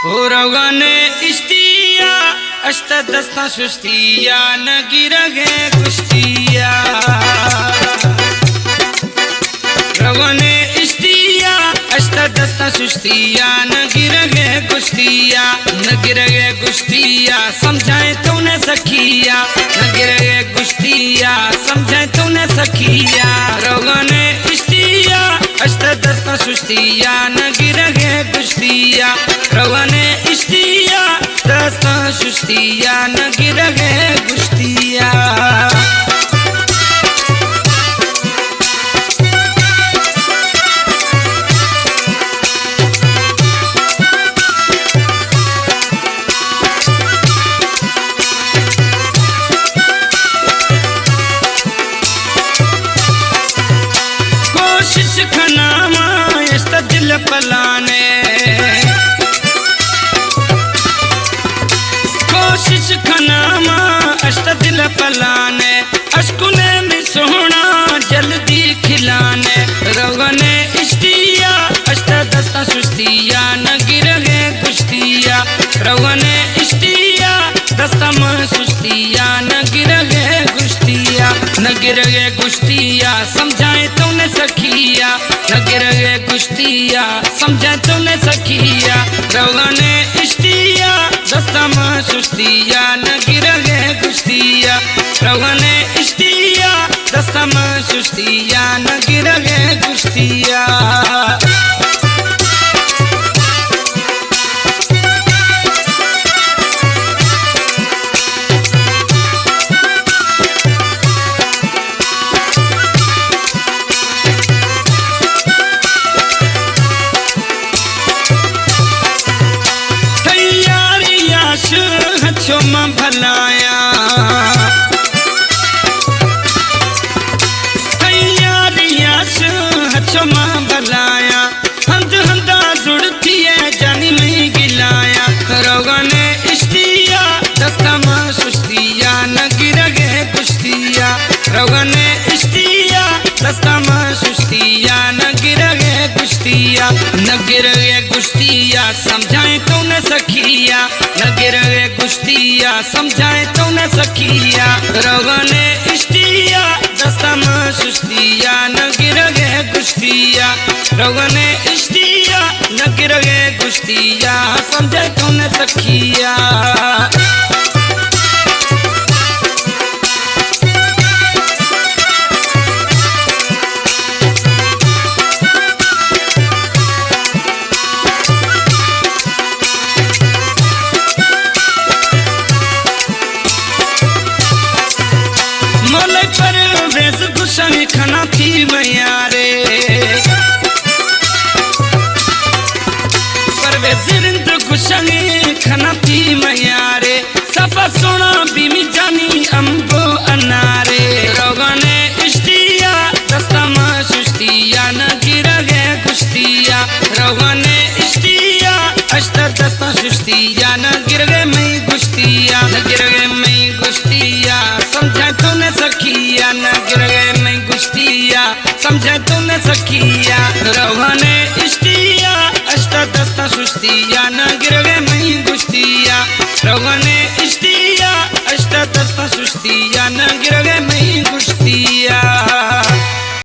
او روغن اشتیا، اشت دستاں ششتیا، نہ گرگے گشتیا۔ روغن اشتیا، اشت دستاں ششتیا، نہ گرگے گشتیا، نہ گرگے گشتیا، سمجھائیں تو نے سکھیا، نہ گرگے گشتیا، سمجھائیں تو نے سکھیا۔ روغن اشتیا، اشت دستاں ششتیا، نہ گرگے گشتیا۔ روغن اشتیا، دستاں ششتیا، نہ گرگے گشتیا۔ کوشش کناں ما اشت دل پلانے، کوشش کناں ما اشت دل پلانے، اشکنے می سوہنا جلدی کھلانے۔ روغن اشتیا، اشت دستاں ششتیا، نہ گرگے گشتیا۔ روغن اشتیا، دستاں ما ششتیا، نہ گرگے گشتیا، نہ گرگے گشتیا، سمجھائیں تو نے سکھیا، نہ گرگے گشتیا، سمجھائیں تو نے سکھیا۔ روغن اشتیا، دستاں ما ششتیا، نہ گرگے گشتیا۔ روغن اشتیا، دستاں ما ششتیا، نہ گرگے گشتیا۔ تیاری آش ہچو ما بھلایا، تیاری آش ہچو ما بھلایا، ہند ہندا زڑتی ہے جانی مئی گلایا۔ روغن اشتیا، دستاں ما ششتیا، نہ گرگے گشتیا۔ روغن اشتیا، دستاں ما ششتیا، نہ گرگے گشتیا، نہ گرگے گشتیا، سمجھائیں تو نے سکھیا، نہ گرگے گشتیا، سمجھائیں تو نے سکھیا۔ روغن اشتیا، دستاں ما ششتیا، نہ گرگے گشتیا۔ روغن اشتیا، نہ گرگے گشتیا، سمجھائیں تو نے سکھیا۔ مولوی پرویز گشاں کھنا تھی میارے، پرویز رند گشاں کھنا تھی میارے، صفا سونا بی می جانی امب و انارے۔ روغن اشتیا، دستاں ما ششتیا، نہ گرگے گشتیا۔ روغن اشتیا، اشت دستاں ششتیا، نہ گرگے مئی گشتیا، نہ گرگے مئی گشتیا، سمجھائیں تو نے سکھیا، نہ گرگے مئی گشتیا، سمجھائیں تو نے سکھیا۔ روغن اشتیا، اشت دستاں ششتیا، نہ گرگے مئی گشتیا۔ روغن اشتیا، اشت دستاں ششتیا، نہ گرگے